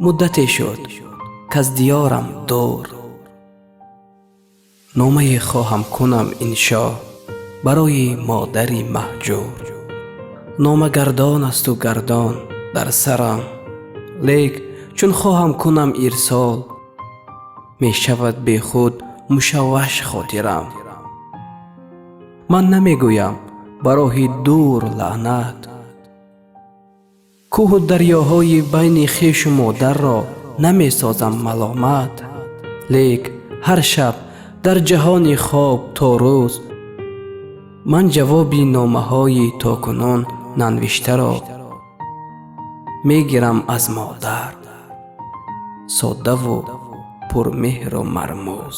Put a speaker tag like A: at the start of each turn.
A: Муддате шуд, каз диёрам дур. Номае хоҳам кунам иншо барои модари маҳҷур. Нома гардон асту гардон дар сарам, лек чун хоҳам кунам ирсол, мешавад бехуд мушавваш хотирам. Ман намегӯям ба роҳи дур лаънат, кӯҳу дарёҳои байни хешу модарро намесозам маломат, лек ҳар шаб дар ҷаҳони хоб то рӯз ман ҷавоби номаҳои то кунун нанавиштаро мегирам аз модар, соддаву пурмеҳру мармуз.